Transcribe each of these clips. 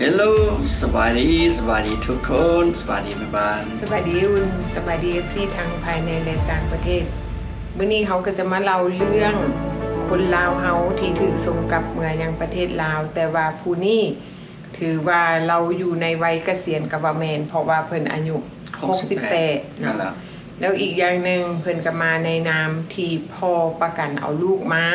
ເຮລໂລ ສະບາຍດີ ສະບາຍດີທຸກຄົນ ສະບາຍດີແມ່ບ້ານ ສະບາຍດີອຸ່ນ ສະບາຍດີ ເອັຟຊີ ທັງພາຍໃນ ແລະ ຕ່າງປະເທດ. ມື້ນີ້ເຮົາກໍຈະມາເລົ່າເລື່ອງຄົນລາວເຮົາທີ່ຖືກສົ່ງກັບເມືອຍັງປະເທດລາວ, ແຕ່ວ່າຜູ້ນີ້ຖືວ່າລາວຢູ່ໃນໄວກະສຽນກໍວ່າແມ່ນ ເພາະວ່າເພິ່ນອາຍຸຫົກສິບແປດເນາະ. ແລ້ວອີກຢ່າງໜຶ່ງ ເພິ່ນກໍມາໃນນາມທີ່ພໍ່ປະກັນເອົາລູກມາ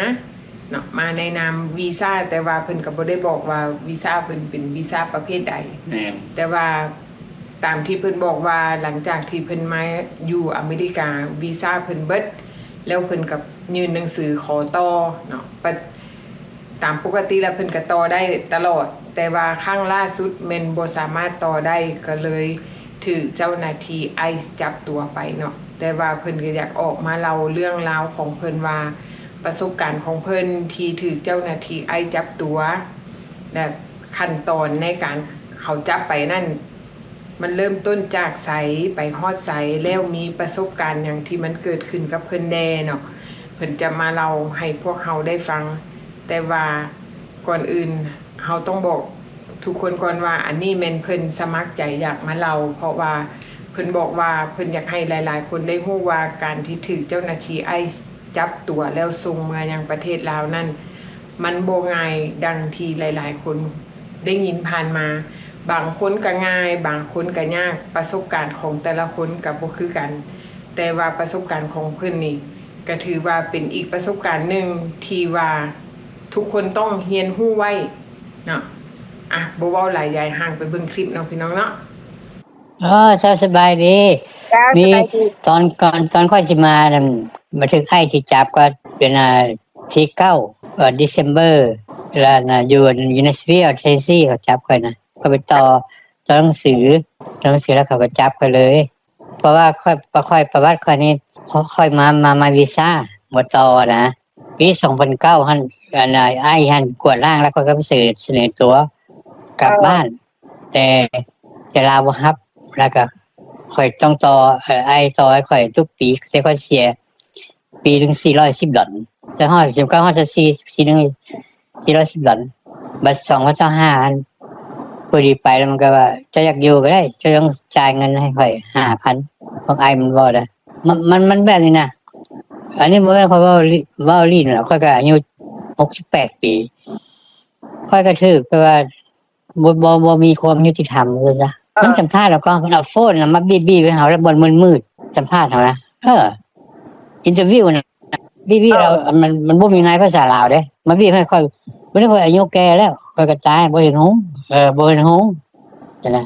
ເນາະ ມາໃນນາມວີຊາ, ແຕ່ວ່າເພິ່ນກໍບໍ່ໄດ້ບອກວ່າວີຊາເພິ່ນເປັນວີຊາປະເພດໃດ. ແມ່ນ ແຕ່ວ່າຕາມທີ່ເພິ່ນບອກວ່າ ຫຼັງຈາກທີ່ເພິ່ນມາຢູ່ອາເມລິກາ ວີຊາເພິ່ນເບິດ ແລ້ວເພິ່ນກໍຍື່ນໜັງສືຂໍຕໍ່ເນາະ. ປະ ຕາມປົກກະຕິແລ້ວເພິ່ນກໍຕໍ່ໄດ້ຕະຫຼອດ, ແຕ່ວ່າຄັ້ງລ່າສຸດແມ່ນບໍ່ສາມາດຕໍ່ໄດ້ ກໍເລີຍຖືກເຈົ້າໜ້າທີ່ໄອສ໌ຈັບຕົວໄປເນາະ. ແຕ່ວ່າເພິ່ນກໍຢາກອອກມາເລົ່າເລື່ອງລາວຂອງເພິ່ນວ່າ ປະສົບການຂອງເພິ່ນທີ່ຖືກເຈົ້າໜ້າທີ່ໄອສ໌ຈັບຕົວ ແລະ ຂັ້ນຕອນໃນການເຂົາຈັບໄປນັ້ນ ມັນເລີ່ມຕົ້ນຈາກໃສ ໄປຮອດໃສ ແລ້ວມີປະສົບການຫຍັງທີ່ມັນເກີດຂຶ້ນກັບເພິ່ນແດ່ເນາະ. ເພິ່ນຈະມາເລົ່າໃຫ້ພວກເຮົາໄດ້ຟັງ, ແຕ່ວ່າກ່ອນອື່ນເຮົາຕ້ອງບອກທຸກຄົນກ່ອນວ່າ ອັນນີ້ແມ່ນເພິ່ນສະໝັກໃຈຢາກມາເລົ່າ, ເພາະວ່າເພິ່ນບອກວ່າເພິ່ນຢາກໃຫ້ຫຼາຍໆຄົນໄດ້ຮູ້ວ່າ ການທີ່ຖືກເຈົ້າໜ້າທີ່ໄອສ໌ຈັບຕົວແລ້ວສົ່ງເມືອຍັງປະເທດລາວນັ້ນ ມັນບໍ່ງ່າຍດັ່ງທີ່ຫຼາຍໆຄົນໄດ້ຍິນຜ່ານມາ. ບາງຄົນກໍງ່າຍ ບາງຄົນກໍຍາກ, ປະສົບການຂອງແຕ່ລະຄົນກໍບໍ່ຄືກັນ, ແຕ່ວ່າປະສົບການຂອງເພິ່ນນີ້ ກໍຖືວ່າເປັນອີກປະສົບການໜຶ່ງທີ່ວ່າທຸກຄົນຕ້ອງຮຽນຮູ້ໄວ້ເນາະ. ອ່ະ ບໍ່ເວົ້າຫຼາຍຢາຍຫ່າງ ໄປເບິ່ງຄລິບເນາະ ພີ່ນ້ອງເນາະ. ອໍ ເຈົ້າສະບາຍດີ. ເຈົ້າ ມີ ສະບາຍດີ. ຕອນກ່ອນ ຕອນຂ້ອຍຊິມານັ້ນ ມາຖືກໄອສ໌ທີ່ຈັບກໍເປັນ ອ່າ ທີເກົ້າ ເອີ December ລະນະ ຢູ່ ຢູ່ Nashville Tennessee ເຂົາຈັບຂ້ອຍນະ. ຂ້ອຍໄປຕໍ່ ຕໍ່ໜັງສື ຕໍ່ໜັງສືແລ້ວເຂົາກໍຈັບຂ້ອຍເລີຍ. ເພາະວ່າຂ້ອຍ ຂ້ອຍ ປະຫວັດຂ້ອຍນີ້ ຂ້ອຍ ຂ້ອຍມາ ມາ ມາວີຊາ ບໍ່ຕໍ່ນະ. ປີສອງພັນເກົ້າຫັ້ນ ອັນ ໄອສ໌ຫັ້ນກວດລ້າງ ແລ້ວຂ້ອຍກໍໄປສະເໜີ ສະເໜີຕົວກັບ ເອີ ບ້ານ ແຕ່ ແຕ່ລາວບໍ່ຮັບ ແລ້ວກໍຂ້ອຍຕ້ອງຕໍ່ ເອີ ໄອສ໌ຕໍ່ໃຫ້ຂ້ອຍທຸກປີ ແຕ່ຂ້ອຍເສຍປີໜຶ່ງສີ່ຮ້ອຍສິບດອນ ແຕ່ຮອດສິບເກົ້າຮອດຊາວສີ່ ປີໜຶ່ງສີ່ຮ້ອຍສິບດອນ. ບັດສອງພັນຊາວຫ້າຫັ້ນ ພໍດີໄປແລ້ວມັນກໍວ່າ ເຈົ້າຢາກຢູ່ກໍໄດ້ ເຈົ້າຕ້ອງຈ່າຍເງິນໃຫ້ຂ້ອຍຫ້າພັນ ພວກໄອສ໌ມັນເວົ້ານະ. ມັນ ມັນ ມັນແບບນີ້ນະ ອັນນີ້ບໍ່ແມ່ນຂ້ອຍເວົ້າ ເວົ້າຫຼິ້ນດອກ ຂ້ອຍກໍອາຍຸຫົກສິບແປດປີ ຂ້ອຍກໍຖືກ ແຕ່ວ່າບໍ່ ບໍ່ ບໍ່ມີຄວາມຍຸຕິທຳວ່າຊັ້ນຊະ. ເອີ ມັນສຳພາດແລ້ວກໍມັນເອົາໂຟນນະມາບີດໆໃສ່ເຮົາ ແລ້ວບ່ອນມືດໆສຳພາດເຮົານະ. ເອີ ອິນເຕີວິວນະ ບີດໆ ເອີ ເຮົາ ມັນ ມັນບໍ່ມີນາຍພາສາລາວເດ້ ມາບີດໃຫ້ຂ້ອຍ. ບັດນີ້ຂ້ອຍອາຍຸແກ່ແລ້ວ ຂ້ອຍກໍຕາຍ ບໍ່ເຫັນຫຸງ ເອີ ບໍ່ເຫັນຫຸງຫັ້ນນະ.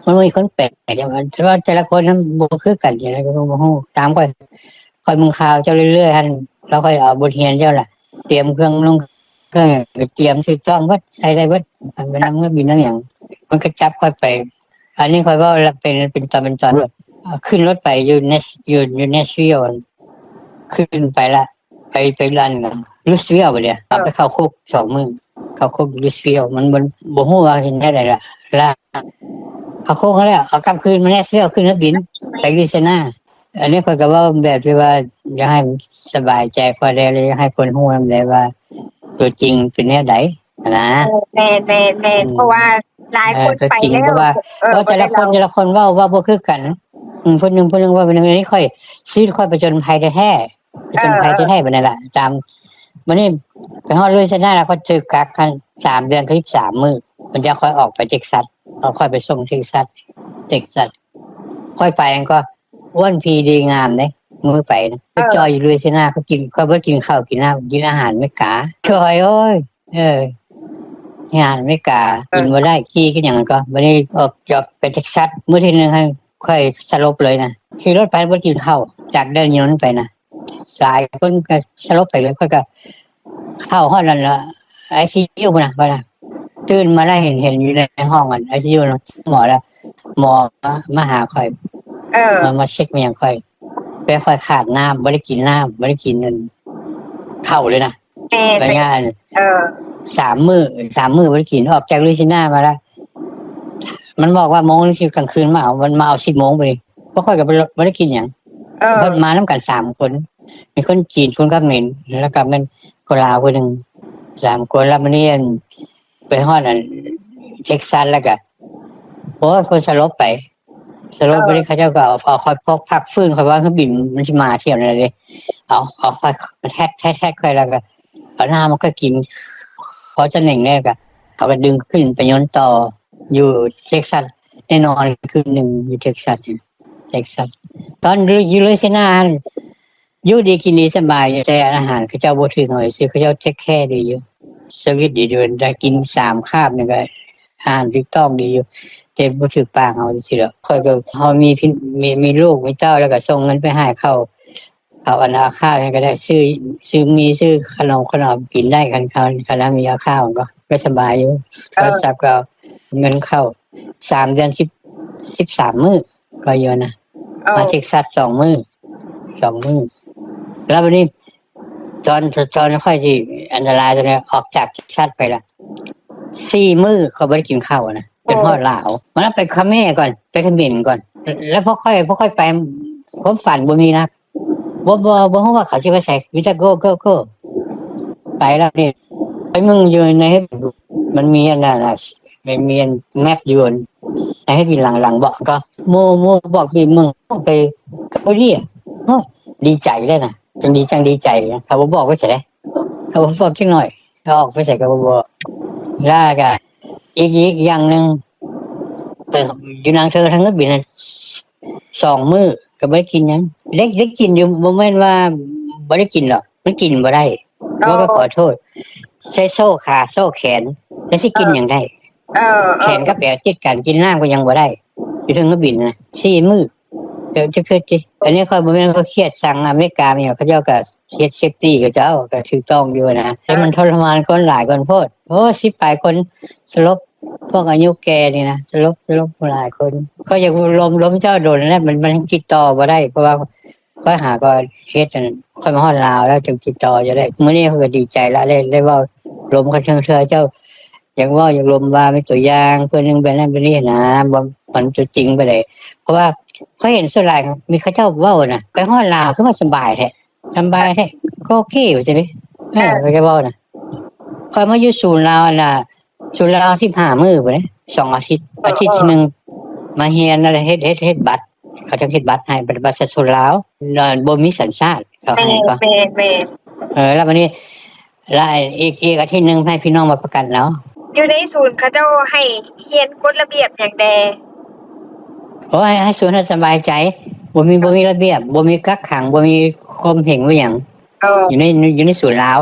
ມັນມີຄົນແປກ ແຕ່ວ່າແຕ່ລະຄົນມັນບໍ່ຄືກັນ ຈັ່ງໃດກໍບໍ່ຮູ້. ຕາມຂ້ອຍ ຂ້ອຍເບິ່ງຂ່າວເຈົ້າເລື້ອຍໆຫັ້ນ ແລ້ວຂ້ອຍເອົາບົດຮຽນເຈົ້າລະ ຕຽມເຄື່ອງລົງເຄື່ອງ ກະຕຽມຖືກຕ້ອງເບິດ ໃຊ້ໄດ້ເບິດ ອັນໄປນຳເຮືອບິນນຳຫຍັງ ມັນກະຈັບຂ້ອຍໄປ. ອັນນີ້ຂ້ອຍເວົ້າລະເປັນ ເປັນຕອນເປັນຕອນ ຂຶ້ນລົດໄປຢູ່ Nash- ຢູ່ ຢູ່ Nashville ຂຶ້ນໄປລະ ໄປ ໄປອັນ Louisville ບາດນີ້ ເອີ ໄປເຂົ້າຄຸກສອງມື້ ເຂົ້າຄຸກ Louisville ມັນບໍ່ ບໍ່ຮູ້ວ່າເຮັດແນວໃດລະ ລະເຂົ້າຄຸກແລ້ວ ເອົາກັບຄືນມາ Nashville ຂຶ້ນເຮືອບິນໄປ Louisiana. ອັນນີ້ຂ້ອຍກໍເວົ້າແບບທີ່ວ່າຢາກໃຫ້ສະບາຍໃຈຂ້ອຍແດ່ ແລະ ຢາກໃຫ້ຄົນຮູ້ນຳແດ່ວ່າຕົວຈິງເປັນແນວໃດຫັ້ນນະ. ເອີ ແມ່ນໆໆ ອືມ ເພາະວ່າຫຼາຍຄົນໄປແລ້ວ ເອີ ຕົວຈິງ ເພາະວ່າ ເອີ ເພາະແຕ່ລະຄົນ ແຕ່ລະຄົນເວົ້າ ເວົ້າບໍ່ຄືກັນ. ອືມ ຜູ້ໜຶ່ງ ຜູ້ໜຶ່ງເວົ້າແບບນີ້ ອັນນີ້ຂ້ອຍ ຊີວິດຂ້ອຍປະຈົນໄພແທ້ໆ ປະຈົນໄພແທ້ໆ ເອີ ແບບນັ້ນລະ. ຕາມ ບັດນີ້ໄປຮອດ Louisiana ແລ້ວຂ້ອຍຖືກກັກຫັ້ນສາມເດືອນກັບສິບສາມມື້ ເພິ່ນຈະໃຫ້ຂ້ອຍອອກໄປ Texas ເອົາຂ້ອຍໄປສົ່ງ Texas Texas. ຂ້ອຍໄປຫັ້ນກໍ ອ້ວນພີດີງາມເດ້ ມື້ໄປນະ ໄປ ເອີ ຈ່ອຍຢູ່ລຸຍຊີນາ ຂ້ອຍກິນ ຂ້ອຍບໍ່ໄດ້ກິນເຂົ້າກິນນ້ຳ ກິນອາຫານເມກາ ຈ່ອຍເອີຍ ເອີ ອາຫານເມກາ ເອີ ກິນບໍ່ໄດ້ ຂີ້ຄືຫຍັງກໍ ບັດນີ້ອອກຈາກໄປເທັກຊັສ ມື້ທີໜຶ່ງຫັ້ນ ຂ້ອຍສະຫຼົບເລີຍນະ ຂີ່ລົດໄປບໍ່ໄດ້ກິນເຂົ້າ ຈາກດານຍົນໄປນະ ຫຼາຍຄົນກໍສະຫຼົບໄປເລີຍ ຂ້ອຍກໍເຂົ້າຮອດນັ້ນລະ ໄອຊີຢູພຸ້ນນະ ວ່ານະ ຕື່ນມາແລ້ວເຫັນ ເຫັນຢູ່ໃນຫ້ອງອັນໄອຊີຢູນະ ໝໍລະ ໝໍມາ ມາຫາຂ້ອຍ ເອີ ມາ ມາເຊັກມາຫຍັງຂ້ອຍ ແຕ່ຂ້ອຍຂາດນ້ຳ ບໍ່ໄດ້ກິນນ້ຳ ບໍ່ໄດ້ກິນອັນເຂົ້າເລີຍນະ ແມ່ນ ໄລຍະອັນ ເອີ ສາມມື້ ສາມມື້ບໍ່ໄດ້ກິນ ອອກຈາກລຸຍຊີນາມາລະ ມັນບອກວ່າໂມງ ກາງຄືນມາເອົາ ມັນມາເອົາສິບໂມງພໍດີ ພວກຂ້ອຍກໍບໍ່ ບໍ່ໄດ້ກິນຫຍັງ ເອີ ເພິ່ນມານຳກັນສາມຄົນ ມີຄົນຈີນ ຄົນຂະເໝນ ແລ້ວກໍແມ່ນຄົນລາວຜູ້ໜຶ່ງ ສາມຄົນ ແລ້ວມື້ນີ້ອັນ ໄປຮອດອັນ ເທັກຊັສ ແລ້ວກໍ ໂອ້ຍ ຂ້ອຍສະຫຼົບໄປ ສະຫຼົບໄປ ເອີ ເຂົາເຈົ້າກໍເອົາ ເອົາຂ້ອຍພັກຟື້ນ ຂ້ອຍວ່າເຄື່ອງບິນມັນຊິມາທ່ຽວນັ້ນເດ້ ເອົາ ເອົາຂ້ອຍແທດ ແທດ ແທດຂ້ອຍ ແລ້ວກໍເອົານ້ຳມາໃຫ້ຂ້ອຍກິນ ພໍຈະເໜັງແລ້ວກໍ ເຂົາກໍດຶງຂຶ້ນໄປຍົນຕໍ່ຢູ່ເທັກຊັສ ໄດ້ນອນຄືນໜຶ່ງຢູ່ເທັກຊັສ ເທັກຊັສ ຕອນຢູ່ ຢູ່ລຸຍຊີນາຫັ້ນ ຢູ່ດີກິນດີສະບາຍຢູ່ ແຕ່ອາຫານເຂົາເຈົ້າບໍ່ຖືກເຮົາຊື່ ເຂົາເຈົ້າເທກແຄດີຢູ່ ສະວິດດີຢູ່ ໄດ້ກິນສາມຄາບນີ້ກໍອາຫານຖືກຕ້ອງດີຢູ່ ແຕ່ບໍ່ຖືກປາກເຮົາຊື່ດອກ. ຂ້ອຍກໍ ເຮົາມີພີ່ ມີ ມີລູກມີເຕົ້າ ແລ້ວກໍສົ່ງເງິນໄປໃຫ້ເຂົາ ເຂົາອັນເອົາຂ້າວຫຍັງກໍໄດ້ ຊື້ ຊື້ໝີ່ ຊື້ຂະໜົມ ຂະໜອມກິນໄດ້ ຄັນເຂົາ ຄັນເຮົາມີເອົາຂ້າວກໍ ກໍສະບາຍຢູ່. ເອີ ໂທລະສັບກໍເອົາເງິນເຂົ້າ ສາມເດືອນ ສິບ ສິບສາມມື້ ກໍຢູ່ນະ ເອີ ມາເທັກຊັສສອງມື້ ສອງມື້ ແລ້ວບັດນີ້ ຕອນ ຕອນຂ້ອຍຊິອັນຕະລາຍຕອນນັ້ນ ອອກຈາກເທັກຊັສໄປລະ ສີ່ມື້ຂ້ອຍບໍ່ໄດ້ກິນເຂົ້ານະ ຈົນຮອດລາວ ເອີ ມາໄປຂະແໝກ່ອນ ໄປຂະເໝນກ່ອນ ແລ້ວພໍຂ້ອຍ ພໍຂ້ອຍໄປ ຄວາມຝັນບໍ່ມີນະ ບໍ່ ບໍ່ ບໍ່ຮູ້ວ່າເຂົາຊິໄປໃສ ມີແຕ່ໂກ ໂກ ໂກ ໄປແລ້ວນີ້ ໄປເບິ່ງຢູ່ໃນ ມັນມີອັນນັ້ນນະ ມັນມີອັນແມັບຢູ່ໃນເຮັດວິນຫຼັງ ຫຼັງເບາະ ກໍໝູ່ ໝູ່ບອກບີບເບິ່ງ ໄປເກົາຫຼີ ໂອ້ຍ ດີໃຈເລີຍນະ ຈັ່ງດີຈັ່ງດີໃຈ ເຂົາບໍ່ບອກໄປໃສ ເຂົາບໍ່ບອກຈັກໜ້ອຍ ເຂົາອອກໄປໃສກໍບໍ່ບອກ ແລ້ວກໍອີກ ອີກຢ່າງໜຶ່ງ ໄປຢູ່ນາງເທີທາງເຮືອບິນ ສອງມື້ກໍບໍ່ໄດ້ກິນຫຍັງ ໄດ້ ໄດ້ກິນຢູ່ ບໍ່ແມ່ນວ່າບໍ່ໄດ້ກິນດອກ ມັນກິນບໍ່ໄດ້ ເອີ ວ່າກໍຂໍໂທດ ໃຊ້ໂສ້ຂາໂສ້ແຂນ ແລ້ວຊິກິນຫຍັງໄດ້ ເອີ ເອີ ແຂນກັບແອວຕິດກັນ ກິນນ້ຳກໍຍັງບໍ່ໄດ້ ຢູ່ເທິງເຮືອບິນນະ ສີ່ມື້ ເຈົ້າ ເຈົ້າຄິດຕິ ອັນນີ້ຂ້ອຍບໍ່ແມ່ນວ່າຄຽດຊັງອາເມລິກາຫຍັງ ເຂົາເຈົ້າກໍເຮັດເຊບຕີ້ ເຂົາເຈົ້າກໍຖືກຕ້ອງຢູ່ນະ ແຕ່ມັນທໍລະມານຄົນຫຼາຍຄົນໂພດ ໂອ້ ສິບປາຍຄົນສະຫຼົບ ພວກອາຍຸແກ່ນີ້ນະ ສະຫຼົບ ສະຫຼົບຫຼາຍຄົນ ຂ້ອຍຢາກລົມ ລົມເຈົ້າດົນແລ້ວ ມັນ ມັນຕິດຕໍ່ບໍ່ໄດ້ ເພາະວ່າຂ້ອຍຫາກໍເຮັດອັນ ຂ້ອຍມາຮອດລາວແລ້ວຈຶ່ງຕິດຕໍ່ຢູ່ໄດ້ ມື້ນີ້ຂ້ອຍກໍດີໃຈລະ ໄດ້ ໄດ້ເວົ້າລົມກັນເທື່ອ ເທື່ອເຈົ້າຢາກເວົ້າຢາກລົມວ່າມີຕົວຢ່າງ ເພື່ອໜຶ່ງແບບນັ້ນແບບນີ້ນະ ບໍ່ ມັນຕົວຈິງປານໃດ ເພາະວ່າຂ້ອຍເຫັນສ່ວນຫຼາຍມີເຂົາເຈົ້າເວົ້ານະ ໄປຮອດລາວຄືວ່າສະບາຍແທ້ ສຳບາຍແທ້ ກໍໂອເຄວ່າຊັ້ນເດ ເອີ ເອີ ຂ້ອຍຈະເວົ້ານະ ຂ້ອຍມາຢູ່ສູນລາວຫັ້ນນະ ສູນລາວສິບຫ້າມື້ພຸ້ນເດ ສອງອາທິດ ເອີ ອາທິດທີໜຶ່ງ ເອີ ມາຮຽນ ແລ້ວເຮັດ ເຮັດ ເຮັດບັດ ເຂົາຈະເຮັດບັດໃຫ້ ບັດປະຊາຊົນລາວ ບໍ່ມີສັນຊາດ ເຂົາໃຫ້ກໍ ແມ່ນໆ ເອີ ແລ້ວບັດນີ້ ແລ້ວອີກ ອີກອາທິດໜຶ່ງໃຫ້ພີ່ນ້ອງມາປະກັນເອົາ ຢູ່ໃນສູນເຂົາເຈົ້າໃຫ້ຮຽນກົດລະບຽບຫຍັງແດ່? ໂອ້ຍ ໃຫ້ສູນໃຫ້ສະບາຍໃຈ ບໍ່ມີ ບໍ່ມີລະບຽບ ບໍ່ມີກັກຂັງ ບໍ່ມີຂົ່ມເຫງບໍ່ຫຍັງ ເອີ ຢູ່ໃນ ຢູ່ໃນສູນລາວ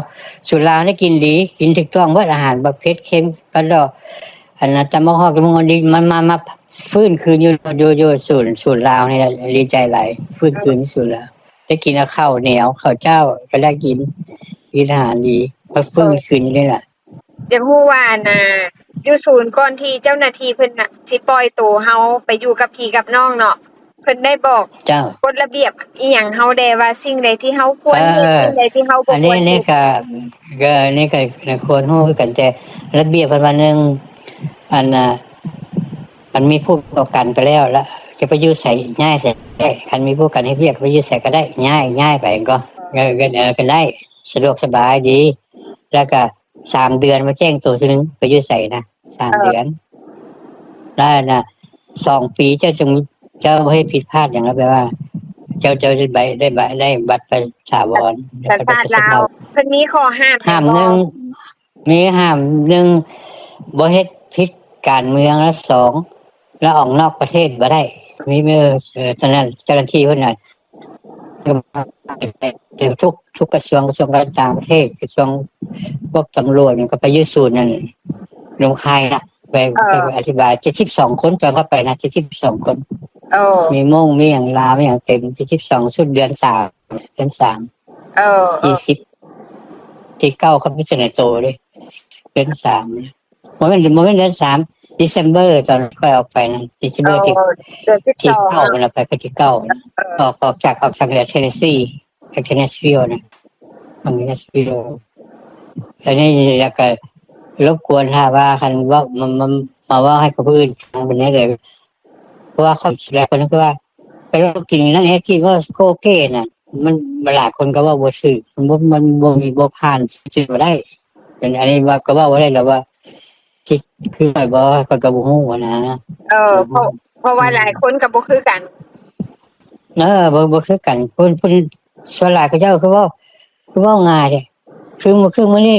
ສູນລາວນີ້ກິນດີ ກິນຖືກຕ້ອງເບິດ ອາຫານບໍ່ເຜັດເຄັມ ປາດອກ ອັນນັ້ນ ຕຳບັກຫອກ ຕຳບັກຫອງດີ ມັນມາ ມາຟື້ນຄືນຢູ່ ຢູ່ ຢູ່ສູນ ສູນລາວນີ້ແຫຼະ ດີໃຈຫຼາຍ ຟື້ນຄືນຢູ່ສູນລາວ ໄດ້ກິນເຂົ້າໜຽວ ເຂົ້າເຈົ້າກໍໄດ້ກິນ ກິນອາຫານດີ ມາຟື້ນຄືນຢູ່ນີ້ແຫຼະ. ຢາກຮູ້ວ່າ ອັນນ່າ ຢູ່ສູນ ກ່ອນທີ່ເຈົ້າໜ້າທີ່ເພິ່ນນະ ຊິປ່ອຍໂຕເຮົາໄປຢູ່ກັບພີ່ກັບນ້ອງເນາະ ເພິ່ນໄດ້ບອກ ເຈົ້າ ກົດລະບຽບອີ່ຫຍັງເຮົາແດ່ ວ່າສິ່ງໃດທີ່ເຮົາຄວນເຮັດ ເອີ ສິ່ງໃດທີ່ເຮົາບໍ່ຄວນເຮັດ? ອັນນີ້ ອັນນີ້ກໍ ກໍ ອັນນີ້ກໍຄວນຮູ້ຄືກັນ ແຕ່ລະບຽບເພິ່ນວ່າ ໜຶ່ງ ອັນນ່າ ຄັນມີຜູ້ປະກອບການໄປແລ້ວ ລະຈະໄປຢູ່ໃສ ຍ້າຍໃສໄດ້ ຄັນມີຜູ້ປະກອບການເຮັດວຽກ ໄປຢູ່ໃສກໍໄດ້ ຍ້າຍ ຍ້າຍໄປກໍ ກໍ ກໍ ກໍໄດ້ ສະດວກສະບາຍດີ ແລ້ວກໍ ສາມເດືອນມາແຈ້ງໂຕເທື່ອໜຶ່ງ ໄປຢູ່ໃສນະ ສາມເດືອນ ແລ້ວນະ ສອງປີ ເຈົ້າຈຶ່ງ ເຈົ້າເຮັດຜິດພາດຫຍັງ ແບບວ່າ ເຈົ້າ ເຈົ້າໄດ້ໃບ ໄດ້ໃບ ໄດ້ບັດໄປຖາວອນ ສັນຊາດລາວ ເພິ່ນມີຂໍ້ຫ້າມ ຫ້າມໜຶ່ງ ມີຫ້າມໜຶ່ງ ບໍ່ເຮັດຜິດການເມືອງ ແລະ ສອງ ລະອອກນອກປະເທດບໍ່ໄດ້ ມີ ມີ ເອີ ເຈົ້າໜ້າ ເຈົ້າໜ້າທີ່ເພິ່ນນະ ເປັນທຸກ ທຸກກະຊວງ ກະຊວງການຕ່າງປະເທດ ກະຊວງພວກຕຳຫຼວດ ກໍໄປຢູ່ສູນນັ້ນ ໜອງຄາຍນະ ໄປ ເອີ ໄປອະທິບາຍ ເຈັດສິບສອງຄົນ ຕອນເຂົ້າໄປນະ ເຈັດສິບສອງຄົນ ເອີ ມີມົ້ງ ມີຫຍັງ ລາວ ມີຫຍັງເຕັມ ເຈັດສິບສອງ ສຸດເດືອນສາມ ເດືອນສາມ ເອີ ເອີ ທີສິບ ທີເກົ້າ ເຂົາມີສະເໜີໂຕເດ້ ເດືອນສາມ ບໍ່ແມ່ນ ບໍ່ແມ່ນເດືອນສາມ December ຕອນຂ້ອຍອອກໄປນັ້ນ December ທີ ເອີ ເດືອນສິບສອງ ທີເກົ້າ ເນາະ ໄປຄືທີເກົ້າ ເອີ ອອກ ອອກຈາກ ອອກຈາກເຂດ Tennessee ຈາກ Nashville ນະ ຂອງ Nashville ອັນນີ້ ແລ້ວກໍລົບກວນ ຖ້າວ່າຄັນເວົ້າ ມາ ມາ ມາເວົ້າໃຫ້ຄົນອື່ນຟັງເປັນແນວໃດ ເພາະວ່າເຂົາ ຫຼາຍຄົນກໍວ່າ ໄປລອງກິນນັ້ນເຮັດກິນ ເວົ້າໂກເກນະ ມັນ ຫຼາຍຄົນກໍເວົ້າບໍ່ຖືກ ມັນບໍ່ ມັນບໍ່ມີ ບໍ່ຜ່ານ ຊື່ບໍ່ໄດ້ ອັນ ອັນນີ້ວ່າ ກໍເວົ້າບໍ່ໄດ້ດອກວ່າ ຄິດຄືຂ້ອຍບໍ່ ຂ້ອຍກໍບໍ່ຮູ້ນະ. ເອີ ເພາະ ເພາະວ່າ ອືມ ຫຼາຍຄົນກໍບໍ່ຄືກັນ. ເອີ ບໍ່ ບໍ່ຄືກັນ. ຄົນ ຄົນສ່ວນຫຼາຍເຂົາເຈົ້າຄືເວົ້າ ຄືເວົ້າງ່າຍເດ້. ຄື ຄືມື້ນີ້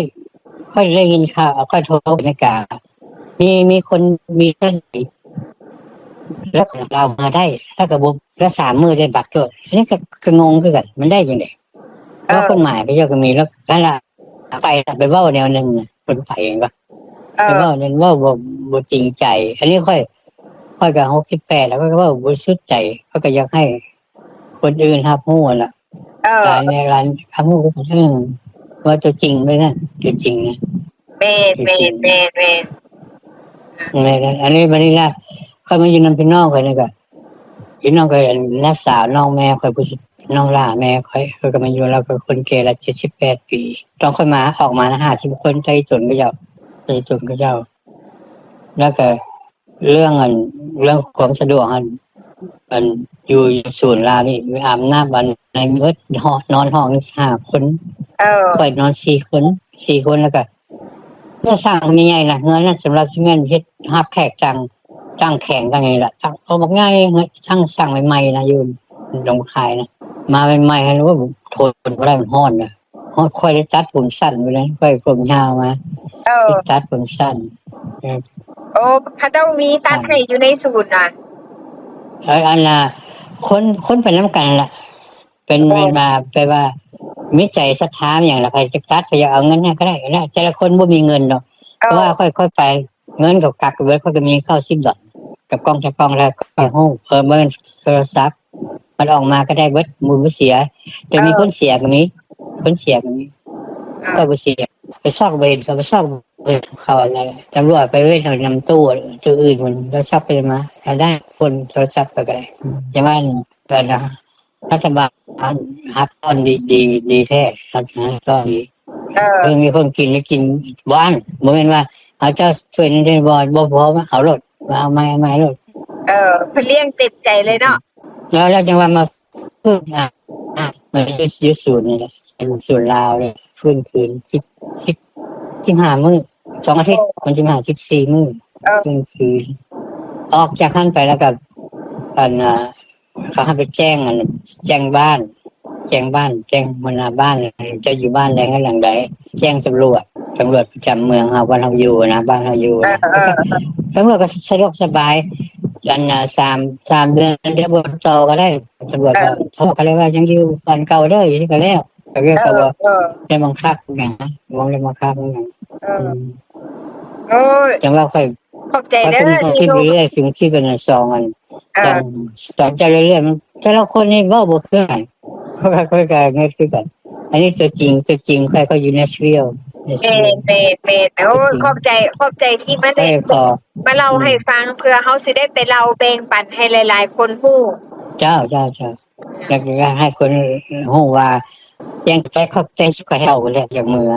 ຂ້ອຍໄດ້ຍິນຂ່າວ ຂ້ອຍໂທອາເມລິກາ ມີ ມີຄົນ ມີຄົນ ແລ້ວຂອງລາວມາໄດ້ ແລ້ວກໍບໍ່ ແລ້ວສາມມື້ໄດ້ບັດໂລດ. ອັນນີ້ກໍ ກໍງົງຄືກັນ ມັນໄດ້ຈັ່ງໃດ? ເອີ ເພາະວ່າກົດໝາຍເຂົາເຈົ້າກໍມີ ແລ້ວ ແລ້ວລະໄປ ໄປເວົ້າແນວໜຶ່ງນະ ຄົນໄປເຫັນບໍ່? ເອີ ໄປເວົ້ານັ້ນ ເວົ້າບໍ່ ບໍ່ຈິງໃຈ. ອັນນີ້ຂ້ອຍ ຂ້ອຍກໍຫົກສິບແປດແລ້ວ ຂ້ອຍກໍເວົ້າບໍລິສຸດໃຈ ຂ້ອຍກໍຢາກໃຫ້ຄົນອື່ນຮັບຮູ້ຫັ້ນລະ. ເອີ ຫຼາຍແນ່ ຫຼາຍຄຳຮູ້ ອືມ ວ່າຕົວຈິງເລີຍນະ ຕົວຈິງນະ. ແມ່ນ ຕົວຈິງ ແມ່ນ ແມ່ນ ແມ່ນ ແມ່ນ. ອັນນີ້ບັດນີ້ລະ ຂ້ອຍມາຢູ່ນຳພີ່ນ້ອງຂ້ອຍນີ້ກະ ພີ່ນ້ອງຂ້ອຍ ນ້າສາວນ້ອງແມ່ຂ້ອຍ ຜູ້ ນ້ອງຫຼ້າແມ່ຂ້ອຍ ຂ້ອຍກໍມາຢູ່ ລາວກໍຄົນແກ່ລະ ເຈັດສິບແປດປີ. ຕອນຂ້ອຍມາ ອອກມານະ ຫ້າສິບຄົນ ໃຈຕົນເຂົາເຈົ້າ ໃຈຕົນເຂົາເຈົ້າ. ແລ້ວກໍເລື່ອງອັນ ເລື່ອງຄວາມສະດວກຫັ້ນ ອັນ ຢູ່ ຢູ່ສູນລາວນີ້ ອາບນ້ຳ ອັນໃນເບິດ ນອນຫ້ອງນີ້ຫ້າຄົນ. ເອີ ຂ້ອຍນອນສີ່ຄົນ ສີ່ຄົນ ແລ້ວກໍ ເຮືອນສ້າງໃຫຍ່ໆນະ ເຮືອນນັ້ນສຳລັບຊິແມ່ນເຮັດຮັບແຂກຕ່າງ ຕ່າງແຂວງຕ່າງນີ້ລະ ຕັ້ງໂຕບັກໃຫຍ່ ສ້າງ ສ້າງໃໝ່ໆນະ ຢູ່ໜອງຄາຍນະ. ມາໃໝ່ໆຫັ້ນ ໂອ້ຍ ທົນບໍ່ໄດ້ ມັນຮ້ອນນະ. ຮອດຂ້ອຍໄດ້ຕັດຜົມສັ້ນໄປເລີຍ ຂ້ອຍຜົມຍາວມາ ເອີ ຕັດຜົມສັ້ນ. ເອີ ໂອ້ ເຂົາເຈົ້າມີຕັດໃຫ້ຢູ່ໃນສູນນະ. ເອີ ອັນນ່າ ຄົນ ຄົນໄປນຳກັນລະ ເປັນ ເອີ ແມ່ນວ່າ ແປວ່າມີໃຈສັດທາຫຍັງລະ ໃຜຈະຕັດ ໃຜຢາກເອົາເງິນໃຫ້ກໍໄດ້ນະ. ແຕ່ລະຄົນບໍ່ມີເງິນດອກ ເອີ ເພາະວ່າຂ້ອຍ ຂ້ອຍໄປ ເງິນກໍກັກໄວ້ເບິດ ຂ້ອຍກໍມີເກົ້າສິບດອນ ກັບກ້ອງ ຕາກ້ອງ ແລ້ວກໍຮູບ ເອີ ບໍ່ແມ່ນໂທລະສັບ ມັນອອກມາກໍໄດ້ເບິດ ບໍ່ ບໍ່ເສຍ. ແຕ່ມີ ເອີ ຄົນເສຍກໍມີ ຄົນເສຍກໍມີ. ເອີ ຂ້ອຍບໍ່ເສຍ ໄປຊອກບໍ່ເຫັນ ເຂົາໄປຊອກບໍ່ເຫັນເຂົາ ຕຳຫຼວດໄປເວີນເອົານຳຕູ້ ຕູ້ອື່ນພຸ້ນ ໂທລະສັບໄປມາ ຖ້າໄດ້ຄົນໂທລະສັບໄປກໍໄດ້. ອືມ ຈັ່ງວ່າ ກໍນະ ລັດຖະບານຮັບຕ້ອນດີ ດີ ດີແທ້ ຮັບ ຮັບຕ້ອນດີ. ເອີ ເພິ່ນມີຄົນກິນ ໄດ້ກິນບ້ານ ບໍ່ແມ່ນວ່າເອົາເຈົ້າຖ້ວຍໜຶ່ງ ບໍ່ ບໍ່ພໍ ມາເອົາໂລດ ມາເອົາໃໝ່ ເອົາໃໝ່ໂລດ. ເອີ ເພິ່ນລ້ຽງເຕັມໃຈເລີຍເນາະ. ແລ້ວ ແລ້ວຈັ່ງວ່າມາ ອາ ມາຢູ່ ຢູ່ສູນນີ້ແຫຼະ ເປັນສູນລາວເລີຍ ຟື້ນຄືນ ສິບ ສິບ ສິບຫ້າມື້ ສອງອາທິດ ໂອ້ ມັນສິບຫ້າ ສິບສີ່ມື້ ເອີ ຟື້ນຄືນ. ອອກຈາກຫັ້ນໄປແລ້ວກໍ ອັນ ອ່າ ເຂົາໃຫ້ໄປແຈ້ງ ອັນ ແຈ້ງບ້ານ ແຈ້ງບ້ານ ແຈ້ງຫົວໜ້າບ້ານ ເຈົ້າຢູ່ບ້ານໃດ ເຮືອນຫຼັງໃດ ແຈ້ງຕຳຫຼວດ ຕຳຫຼວດປະຈຳເມືອງເຮົາ ບ່ອນເຮົາຢູ່ນະ ບ້ານເຮົາຢູ່ນະ. ເອີ ເອີ ເອີ ຕຳຫຼວດກໍສະດວກສະບາຍ. ອັນນ່າ ສາມ ສາມເດືອນ ດຽວບໍ່ຕໍ່ກໍໄດ້ ຕຳຫຼວດ ເອີ ກໍ ເຂົາກໍເລີຍວ່າຍັງຢູ່ບ່ອນເກົ່າເດີ ຢູ່ນີ້ກໍແລ້ວ ກໍເລີຍ ເອີ ກໍບໍ່ ເອີ ໄດ້ບັງຄັບຫຍັງ ບໍ່ໄດ້ບັງຄັບຫຍັງ. ເອີ ອືມ ໂອ້ຍ ຈັ່ງວ່າຂ້ອຍ ຂອບໃຈເດີ ຂ້ອຍກໍຄິດຢູ່ເລື້ອຍ ຊິຄິດເປັນສອງອັນ ເອີ ສອງ ສອງເຈົ້າເລື້ອຍໆ ມັນ ແຕ່ລະຄົນນີ້ເວົ້າບໍ່ຄືກັນ ຂ້ອຍ ຂ້ອຍກໍງຶດຄືກັນ. ອັນນີ້ຕົວຈິງ ຕົວຈິງຂ້ອຍ ຂ້ອຍຢູ່ Nashville ແມ່ນ ແມ່ນ ແມ່ນ. ໂອ້ຍ ຕົວຈິງ ຂອບໃຈ ຂອບໃຈທີ່ມາ ເອີ ມາເລົ່າ ອືມ ໃຫ້ຟັງ ເພື່ອເຮົາຊິໄດ້ໄປເລົ່າແບ່ງປັນໃຫ້ຫຼາຍໆຄົນຮູ້. ເຈົ້າ ເຈົ້າ ເຈົ້າ. ຢາກ ຢາກໃຫ້ຄົນຮູ້ວ່າ ແຈ້ງແຕ່ຂອບໃຈສຸຂະເທົ່າແຫຼະ ຢາກເມືອ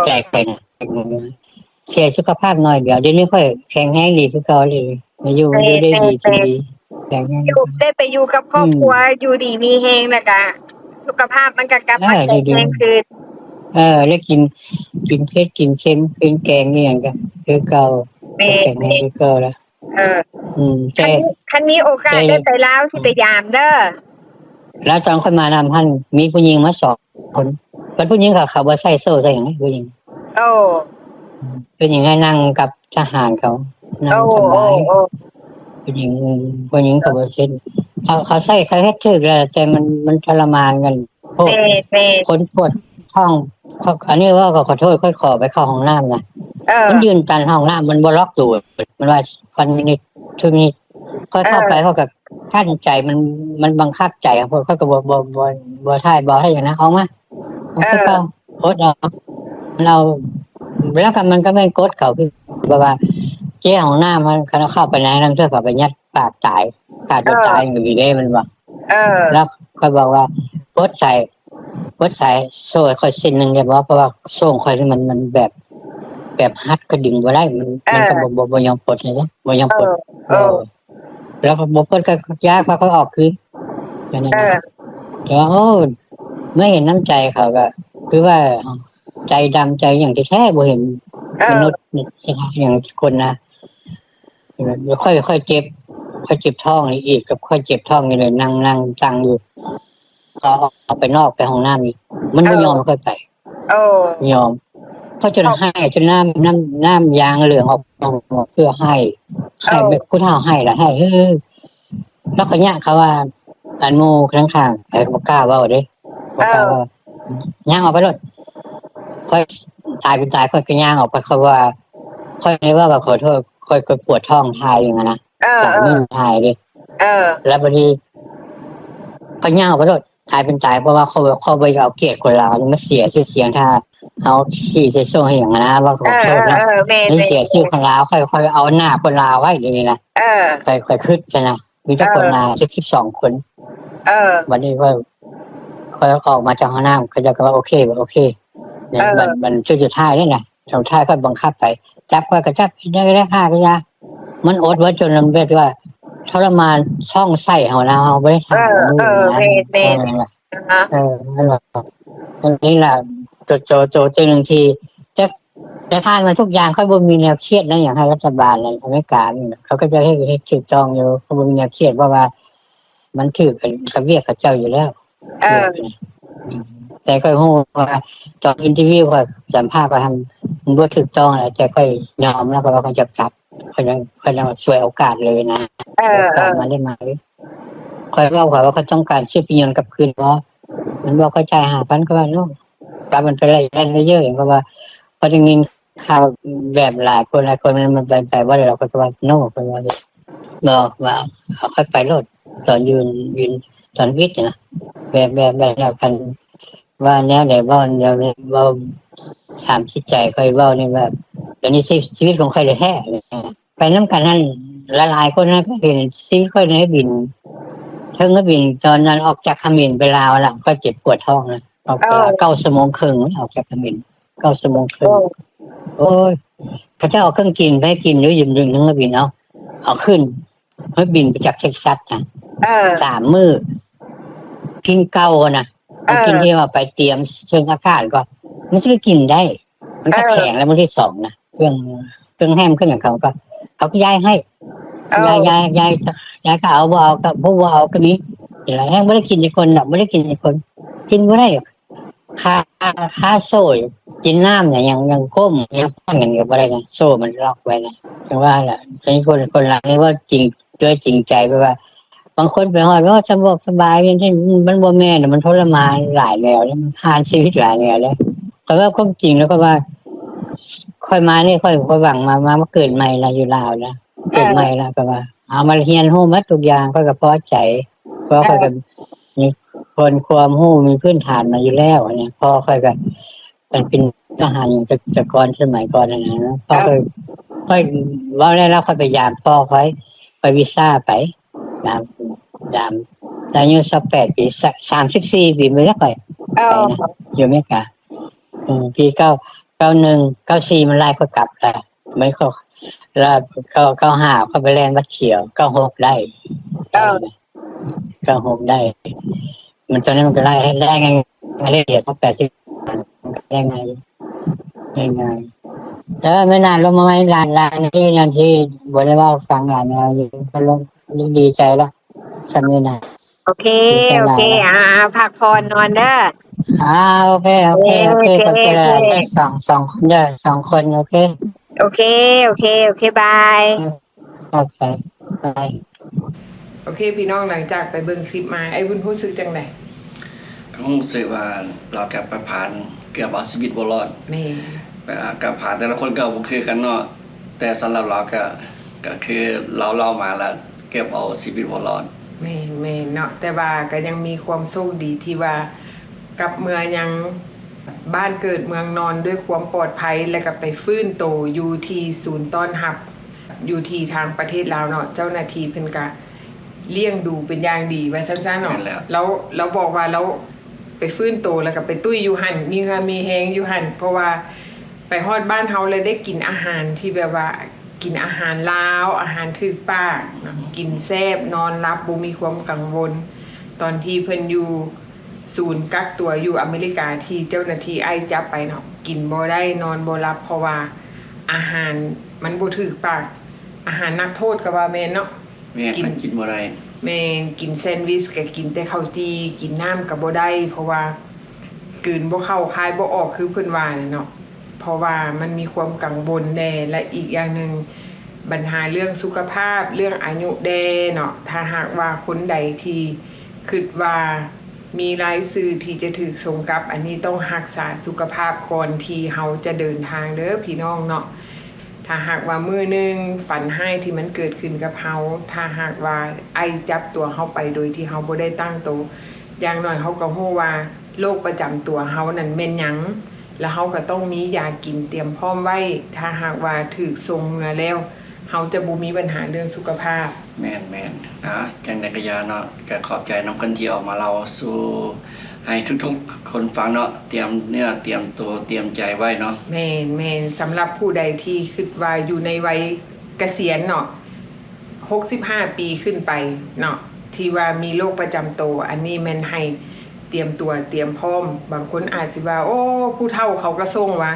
ໃຈຂ້ອຍນະ ຢາກເມືອ ເສຍສຸຂະພາບໜ້ອຍດຽວ. ດຽວນີ້ຂ້ອຍແຂງແຮງດີຄືເກົ່າເລີຍ ມາຢູ່ ມາຢູ່ໄດ້ດີ ແມ່ນ ກິນດີ ແຂງແຮງ ຢູ່ ໄດ້ໄປຢູ່ກັບຄອບຄົວ ອືມ ຢູ່ດີມີແຮງ ແລ້ວກະສຸຂະພາບມັນກະກັບມາ ເອີ ແຂງແຮງຄືນ. ເອີ ໄດ້ກິນ ກິນເຜັດ ກິນເຄັມ ກິນແກງອີ່ຫຍັງກະຄືເກົ່າ ແມ່ນ ແຂງແຮງຄືເກົ່າລະ. ເອີ ອືມ ແຕ່ ຄັນ ຄັນມີໂອກາດໄດ້ໄປລາວ ຊິໄປຢາມເດີ. ແລ້ວຕອນຂ້ອຍມານຳຫັ້ນ ມີຜູ້ຍິງມາສອງຄົນ ບັດຜູ້ຍິງເຂົາ ເຂົາບໍ່ໃສ່ໂສ້ໃສ່ຫຍັງເດ້ຜູ້ຍິງ. ໂອ້ ຜູ້ຍິງໃຫ້ນັ່ງກັບທະຫານເຂົາ ນັ່ງສະບາຍ. ໂອ້ ໂອ້ ຜູ້ຍິງ ຜູ້ຍິງເຂົາບໍ່ເຊັນ ເຂົາ ເຂົາໃສ່ ເຂົາເຮັດຖືກແລ້ວ ແຕ່ມັນ ມັນທໍລະມານກັນ. ໂອ້ ແມ່ນ ແມ່ນ ຄົນປວດທ້ອງ ອັນນີ້ເວົ້າກໍຂໍໂທດ ຂ້ອຍຂໍໄປເຂົ້າຫ້ອງນ້ຳນະ. ເອີ ມັນຢືນຕັນຫ້ອງນ້ຳ ມັນບໍ່ລັອກໂຕ ມັນວ່າ one minute two minute ຂ້ອຍເຂົ້າໄປ ເອີ ຂ້ອຍກໍກັ້ນໃຈ ມັນ ມັນບັງຄັບໃຈ ຂ້ອຍກໍບໍ່ ບໍ່ ບໍ່ ບໍ່ຖ່າຍ ບໍ່ໃຫ້ຫຍັງນະ ອອກມາ ເອີ ອອກ ກົດເອົາ ມັນເອົາ ແລ້ວກໍມັນກໍແມ່ນກົດເຂົາ ຄືແບບວ່າເຈ້ຫ້ອງນ້ຳ ຄັນເຮົາເຂົ້າໄປໃນນັ້ນ ເທື່ອເຂົາໄປຍັດ ປາດຕາຍ ປາດຕົວຕາຍ ເອີ ມັນກໍມີເດ້ ແມ່ນບໍ່? ເອີ ແລ້ວຂ້ອຍບອກວ່າ ປົດສາຍ ປົດສາຍໂສ້ໃຫ້ຂ້ອຍເສັ້ນໜຶ່ງໄດ້ບໍ່? ເພາະວ່າໂສ້ຂ້ອຍນີ້ມັນ ມັນແບບ ແບບຮັດກໍດຶງບໍ່ໄດ້ ມັນ ເອີ ມັນກໍບໍ່ ບໍ່ ບໍ່ຍອມປົດເລີຍ ບໍ່ຍອມປົດ. ເອີ ເອີ ເອີ ແລ້ວກໍບໍ່ປົດກໍຢາກ ພາຂ້ອຍອອກຄືນ ແບບນັ້ນ. ເອີ ແຕ່ວ່າ ໂອ້ ມາເຫັນນ້ຳໃຈເຂົາກໍ ຄືວ່າ ໃຈດຳໃຈຫຍັງແທ້ໆ ບໍ່ເຫັນ ເອີ ມະນຸດ ຫຍັງຄົນນະ ຂ້ອຍ ຂ້ອຍເຈັບ ຂ້ອຍເຈັບທ້ອງອີກ ກັບຂ້ອຍເຈັບທ້ອງນີ້ແຫຼະ ນັ່ງ ນັ່ງຕັງຢູ່ ເຂົາອອກໄປນອກໄປຫ້ອງນ້ຳອີກ ມັນບໍ່ຍອມໃຫ້ຂ້ອຍໄປ. ເອີ ບໍ່ຍອມ ເຂົາຈົນໄຫ້ ຈົນນ້ຳ ນ້ຳ ນ້ຳຢາງເຫຼືອງອອກ ເພື່ອໄຫ້ ໄຫ້ແບບຜູ້ເຖົ້າໄຫ້ລະ ໄຫ້ ເອີ ແລ້ວຂ້ອຍຍາກ ເຂົາວ່າ ອັນໝູ່ຂ້າງໆ ຂ້ອຍກໍບໍ່ກ້າເວົ້າເດ້ ບໍ່ກ້າເວົ້າ ຍ່າງອອກໄປໂລດ ຂ້ອຍຕາຍເປັນຕາຍ ຂ້ອຍກໍຍ່າງອອກໄປ ເຂົາວ່າ ຂ້ອຍໄດ້ເວົ້າກໍຂໍໂທດ ຂ້ອຍ ຂ້ອຍປວດທ້ອງຖ່າຍຫຍັງຫັ້ນນະ ເອີ ຕອນມື້ຖ່າຍເດ້ ເອີ ແລ້ວບາດນີ້ຂ້ອຍຍ່າງອອກໄປໂລດ ຕາຍເປັນຕາຍ ເພາະວ່າເຂົາ ເຂົາບໍ່ຢາກເອົາກຽດຄົນລາວມາເສຍຊື່ສຽງ ຖ້າເຮົາຂີ້ໃສ່ໂຊຫຍັງຫັ້ນນະ ວ່າຂໍໂທດນະ ເອີ ເອີ ເອີ ມັນເສຍຊື່ຄົນລາວ ຂ້ອຍ ຂ້ອຍເອົາໜ້າຄົນລາວໄວ້ດຽວນີ້ນະ ເອີ ຂ້ອຍ ຂ້ອຍຄຶດຊັ້ນນະ ມີແຕ່ຄົນລາວ ເອີ ເຈັດສິບສອງຄົນ ເອີ ບັດນີ້ຂ້ອຍ ຂ້ອຍອອກມາຈາກຫ້ອງນ້ຳ ເຂົາເຈົ້າກໍວ່າໂອເຄ ໂອເຄ ເອີ ບັດ ບັດຈຸດສຸດທ້າຍນີ້ນະ ສຸດທ້າຍຂ້ອຍບັງຄັບໄປ ຈັບຂ້ອຍກໍຈັບ ເຮັດແນວໃດຂ້າກໍຢ່າ ມັນອົດເບິດຈົນແບບວ່າທໍລະມານ ຊ່ອງໃສ່ເຮົານະ ເຮົາບໍ່ໄດ້ຖາມ ເອີ ເອີ ແມ່ນໆ ເອີ ເອີ ນັ້ນແຫຼະ ອັນນີ້ລະ ໂຕ ໂຕ ໂຕໜຶ່ງທີ່ ແຕ່ ແຕ່ຜ່ານມາທຸກຢ່າງ ຂ້ອຍບໍ່ມີແນວຄຽດນະຫຍັງໃຫ້ລັດຖະບານອາເມລິການີ້ ເຂົາກໍຈະເຮັດ ເຮັດຖືກຕ້ອງຢູ່ ຂ້ອຍບໍ່ມີແນວຄຽດ ເພາະວ່າມັນຖືກກັບວຽກເຂົາເຈົ້າຢູ່ແລ້ວ ເອີ ແຕ່ຂ້ອຍຮູ້ວ່າຕອນອິນເຕີວິວ ຂ້ອຍສຳພາດວ່າຫັ້ນ ມັນບໍ່ຖືກຕ້ອງແລ້ວ ແຕ່ຂ້ອຍຍອມແລ້ວ ເພາະວ່າເຂົາເຈົ້າຈັບ ຂ້ອຍຍັງ ຂ້ອຍຍັງສວຍໂອກາດເລີຍນະ ເອີ ໂອກາດມາໄດ້ມາເລີຍ ຂ້ອຍເວົ້າ ຂ້ອຍວ່າຂ້ອຍຕ້ອງການຊື້ປີ້ຍົນກັບຄືນບໍ່? ມັນບອກຂ້ອຍຈ່າຍຫ້າພັນ ຂ້ອຍວ່າ ໂນ ປັບມັນໄປໄລ່ແລ່ນເລີຍ ເພາະວ່າຂ້ອຍໄດ້ຍິນຂ່າວແບບຫຼາຍຄົນ ຫຼາຍຄົນ ມັນໄປ ໄປບໍ່ໄດ້ດອກ ຂ້ອຍກໍວ່າ ໂນ ຂ້ອຍວ່າ ບໍ່ ວ່າເອົາຂ້ອຍໄປໂລດ ຕອນຢູ່ ຢູ່ຕອນວິດນະ ແບບ ແບບ ແບບ ແລ້ວຄັນ ວ່າແນວໃດ ເວົ້າແນວໃດ ເວົ້າຕາມຈິດໃຈຂ້ອຍເວົ້ານີ້ວ່າ ອັນນີ້ຊີ ຊີວິດຂອງຂ້ອຍແທ້ໆ ໄປນຳກັນຫັ້ນ ຫຼາຍໆຄົນຫັ້ນ ກໍເຫັນຊີວິດຂ້ອຍໃນເຮືອບິນ ເທິງເຮືອບິນ ຕອນນັ້ນອອກຈາກຂເມນໄປລາວລະ ຂ້ອຍເຈັບປວດທ້ອງນະ ອອກໄປລາວ ເອີ ເກົ້າຊົ່ວໂມງເຄິ່ງ ອອກຈາກຂເມນ ເກົ້າຊົ່ວໂມງເຄິ່ງ ໂອ້ ໂອ້ຍ ເຂົາເຈົ້າເອົາເຄື່ອງກິນໄປໃຫ້ກິນຢູ່ ຢູ່ເທິງເຮືອບິນເນາະ ເອົາຂຶ້ນ ເຮົາບິນໄປຈາກເທັກຊັສນະ ເອີ ສາມມື້ ກິນເກົ່ານະ ເອີ ກິນທີ່ວ່າໄປຕຽມເຊິ່ງອາກາດກໍ ມັນຊິໄດ້ກິນໄດ້ ມັນກໍ ເອີ ແຂງແລ້ວມື້ທີສອງນະ ເຄື່ອງ ເຄື່ອງແຮມເຄື່ອງຫຍັງເຂົາກໍ ເຂົາກໍຍ້າຍໃຫ້ ເອີ ຍ້າຍ ຍ້າຍ ຍ້າຍ ຍ້າຍກໍເອົາ ບໍ່ເອົາກໍ ຜູ້ບໍ່ເອົາກໍມີ ແຮງບໍ່ໄດ້ກິນຈັກຄົນດອກ ບໍ່ໄດ້ກິນຈັກຄົນ ກິນບໍ່ໄດ້ ຄາ ຄາໂສ້ ກິນນ້ຳຫຍັງ ຍັງ ຍັງກົ້ມ ຍັງປ້ອນຫຍັງກໍບໍ່ໄດ້ນະ ໂສ້ມັນລັອກໄວ້ນະ ຈັ່ງວ່າລະ ອັນນີ້ຄົນ ຄົນລາວນີ້ເວົ້າຈິງ ດ້ວຍຈິງໃຈ ແບບວ່າ ບາງຄົນໄປຮອດ ໂອ້ ສະດວກສະບາຍ ມັນບໍ່ແມ່ນ ມັນທໍລະມານຫຼາຍແນວເດ້ ມັນຜ່ານຊີວິດຫຼາຍແນວເດ້ ຂ້ອຍເວົ້າຄວາມຈິງ ແລ້ວຂ້ອຍວ່າ ຂ້ອຍມານີ້ ຂ້ອຍ ຂ້ອຍຫວັງມາ ມາ ມາເກີດໃໝ່ລະ ຢູ່ລາວນະ ເກີດໃໝ່ລະ ຂ້ອຍວ່າ ເອົາມາຮຽນຮູ້ໝົດທຸກຢ່າງ ຂ້ອຍກໍພໍໃຈ ເພາະວ່າຂ້ອຍກໍມີຄົນຄວາມຮູ້ ມີພື້ນຖານມາຢູ່ແລ້ວນະ ພໍ່ຂ້ອຍກໍ ໄປເປັນທະຫານແຕ່ ແຕ່ກ່ອນ ສະໄໝກ່ອນຫັ້ນນະ ພໍ່ຂ້ອຍ ຂ້ອຍເວົ້າແລ້ວ ຂ້ອຍໄປຢາມພໍ່ຂ້ອຍ ໄປວີຊາໄປ ຢາມ ຢາມ ອາຍຸຊາວແປດປີ ສາມສິບສີ່ປີ ໄປແລ້ວຂ້ອຍ ໄປນະ ຢູ່ອາເມລິກາ ເອີ ປີເກົ້າ ເກົ້າໜຶ່ງ ເກົ້າສີ່ ມັນໄລ່ຂ້ອຍກັບລະ ມັນກໍ ລະ ເກົ້າ ເກົ້າຫ້າ ຂ້ອຍໄປແລ່ນບັດຂຽວ ເກົ້າຫົກໄດ້ ໄດ້ນະ ເກົ້າຫົກໄດ້ ມັນຕອນນັ້ນມັນກໍໄດ້ ໄດ້ງ່າຍໆ ໄດ້ແປດສິບ ໄດ້ງ່າຍ ໄດ້ງ່າຍ ແຕ່ວ່າມື້ໜ້າລົງມາໃໝ່ຫຼາຍໆ ທີ່ ທີ່ບໍ່ໄດ້ເວົ້າຟັງຫຼາຍແນວຢູ່ ກໍລົງ ດີໃຈລະ ສ່ຳນີ້ນະ ໂອເຄ ໂອເຄ ອ່າ ພັກຜ່ອນນອນເດີ ອ່າ ໂອເຄ ໂອເຄ ໂອເຄ ຂອບໃຈຫຼາຍໆ ສອງ ສອງຄົນເດີ ສອງຄົນ ໂອເຄ ໂອເຄ ໂອເຄ ໂອເຄ ບາຍ ໂອເຄ ບາຍ ໂອເຄ ພີ່ນ້ອງ ຫຼັງຈາກໄປເບິ່ງຄລິບມາ ອ້າຍບຸນຮູ້ສຶກຈັ່ງໃດ? ກໍຮູ້ສຶກວ່າລາວກໍໄປຜ່ານ ເກືອບເອົາຊີວິດບໍ່ລອດ ແມ່ນ ໄປ ອ່າ ກໍຜ່ານ ແຕ່ລະຄົນກໍບໍ່ຄືກັນເນາະ ແຕ່ສຳລັບລາວກໍ ກໍຄືລາວເລົ່າມາລະ ເກືອບເອົາຊີວິດບໍ່ລອດ ແມ່ນ ແມ່ນເນາະ ແຕ່ວ່າກໍຍັງມີຄວາມໂຊກດີທີ່ວ່າ ກັບເມືອຍັງບ້ານເກີດເມືອງນອນດ້ວຍຄວາມປອດໄພ ແລະກໍໄປຟື້ນໂຕຢູ່ທີ່ສູນຕ້ອນຮັບ ຢູ່ທີ່ທາງປະເທດລາວເນາະ ເຈົ້າໜ້າທີ່ເພິ່ນກະລ້ຽງດູເປັນຢ່າງດີວ່າຊັ້ນຊະເນາະ ແມ່ນແລ້ວ ລາວ ລາວບອກວ່າລາວໄປຟື້ນໂຕ ແລ້ວກໍໄປຕຸ້ຍຢູ່ຫັ້ນ ມີເຫື່ອມີແຮງຢູ່ຫັ້ນ ເພາະວ່າໄປຮອດບ້ານເຮົາ ແລ້ວໄດ້ກິນອາຫານທີ່ແບບວ່າ ກິນອາຫານລາວ ອາຫານຖືກປາກ ກິນແຊບ ນອນຫຼັບ ບໍ່ມີຄວາມກັງວົນ ຕອນທີ່ເພິ່ນຢູ່ສູນກັກຕົວຢູ່ອາເມລິກາ ທີ່ເຈົ້າໜ້າທີ່ໄອສ໌ຈັບໄປເນາະ ກິນບໍ່ໄດ້ ນອນບໍ່ຫຼັບ ເພາະວ່າ ອາຫານມັນບໍ່ຖືກປາກ ອາຫານນັກໂທດກໍວ່າແມ່ນເນາະ ແມ່ນ ກິນ ມັນກິນບໍ່ໄດ້ ແມ່ນ ກິນແຊນວິຊກໍກິນແຕ່ເຂົ້າຈີ່ ກິນນ້ຳກໍບໍ່ໄດ້ ເພາະວ່າກືນບໍ່ເຂົ້າ ຄາຍບໍ່ອອກ ຄືເພິ່ນວ່າແຫຼະເນາະ ເພາະວ່າມັນມີຄວາມກັງວົນແດ່ ແລະ ອີກຢ່າງໜຶ່ງ ບັນຫາເລື່ອງສຸຂະພາບ ເລື່ອງອາຍຸແດ່ເນາະ ຖ້າຫາກວ່າຄົນໃດທີ່ຄິດວ່າ ມີລາຍຊື່ທີ່ຈະຖືກສົ່ງກັບ ອັນນີ້ຕ້ອງຮັກສາສຸຂະພາບກ່ອນທີ່ເຮົາຈະເດີນທາງເດີພີ່ນ້ອງເນາະ. ຖ້າຫາກວ່າມື້ໜຶ່ງຝັນຮ້າຍທີ່ມັນເກີດຂຶ້ນກັບເຮົາ ຖ້າຫາກວ່າໄອຈັບຕົວເຮົາໄປໂດຍທີ່ເຮົາບໍ່ໄດ້ຕັ້ງໂຕ ຢ່າງໜ້ອຍເຮົາກໍຮູ້ວ່າໂລກປະຈຳຕົວເຮົານັ້ນແມ່ນຫຍັງ ແລ້ວເຮົາກໍຕ້ອງມີຢາກິນຕຽມພ້ອມໄວ້ ຖ້າຫາກວ່າຖືກສົ່ງເມືອແລ້ວ ເຮົາຈະບໍ່ມີບັນຫາເລື່ອງສຸຂະພາບ. ແມ່ນໆ ອ່າ ຈັ່ງໃດກໍຢ່າເນາະ ກໍຂອບໃຈນຳເພິ່ນທີ່ອອກມາເລົ່າສູ່ໃຫ້ທຸກໆຄົນຟັງເນາະ ຕຽມເນື້ອຕຽມໂຕ ຕຽມໃຈໄວ້ເນາະ. ແມ່ນໆ ສຳລັບຜູ້ໃດທີ່ຄິດວ່າຢູ່ໃນໄວກະສຽນເນາະ ຫົກສິບຫ້າປີຂຶ້ນໄປເນາະ ທີ່ວ່າມີໂລກປະຈຳໂຕ ອັນນີ້ແມ່ນໃຫ້ຕຽມຕົວຕຽມພ້ອມ. ບາງຄົນອາດຊິວ່າ ໂອ້ ຜູ້ເຖົ້າເຂົາກໍສົ່ງວ່າ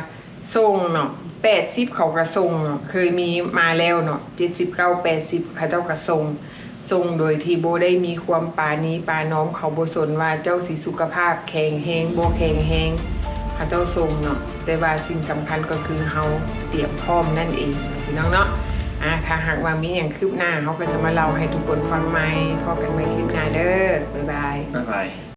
ສົ່ງເນາະ ແປດສິບເຂົາກໍສົ່ງເນາະ ເຄີຍມີມາແລ້ວເນາະ ເຈັດສິບເກົ້າ ແປດສິບ ເຂົາເຈົ້າກໍສົ່ງ ສົ່ງໂດຍທີ່ບໍ່ໄດ້ມີຄວາມປານີປານອມ ເຂົາບໍ່ສົນວ່າເຈົ້າຊິສຸຂະພາບແຂງແຮງບໍ່ແຂງແຮງ ເຂົາເຈົ້າສົ່ງເນາະ ແຕ່ວ່າສິ່ງສຳຄັນກໍຄືເຮົາຕຽມພ້ອມນັ້ນເອງພີ່ນ້ອງເນາະ. ອ່າ ຖ້າຫາກວ່າມີຫຍັງຄືບໜ້າ ເຮົາກໍຈະມາເລົ່າໃຫ້ທຸກຄົນຟັງໃໝ່. ພໍ້ກັນໃໝ່ຄລິບໜ້າເດີ ບາຍບາຍ ບາຍບາຍ.